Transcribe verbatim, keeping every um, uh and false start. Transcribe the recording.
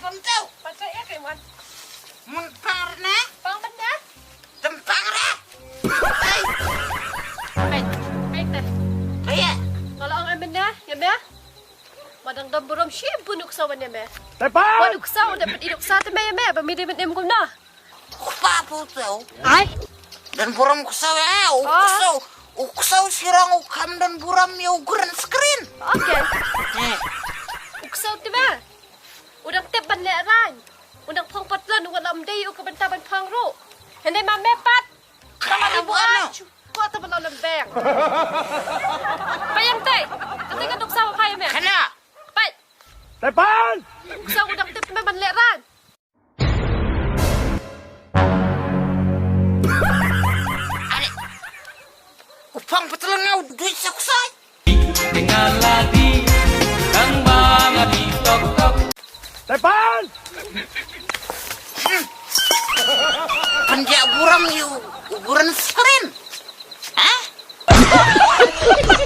Pang tau. Pang tau ya kai man. Mun pang re ne? Pang ban da. Tem pang re. Hai. Hai, hai te. Hai ya. Kalau ang amen da, ya me. Madang dam burom shi bunu ksaw ban ya me. Tepan. Bunu ksaw da pet iduk sa te me ya me. Ba mi de met nem kumna. Kpa pu tau. Ai. Dan burom ksaw ya. U ksaw. U ksaw sirang u kam dan burom ya u green screen. Okay. Eh. U ksaw te me. U dang tip ban leh rang. U dang phong pat lon u lam dei u ka bynta ban phong ruh. Hynrei ma me pat. Ka la buan. Ko ta ban lon beng. Payang te. Kata ka duk sa phai me. Kana. Pai. Tepan. Sa u dang tip me ban leh rang. Are. U phong pat lon nga u duit sa ksai. Tinggal lagi, tang bang di tok tok. Tepan! Penjak buram yu, ukuran screen.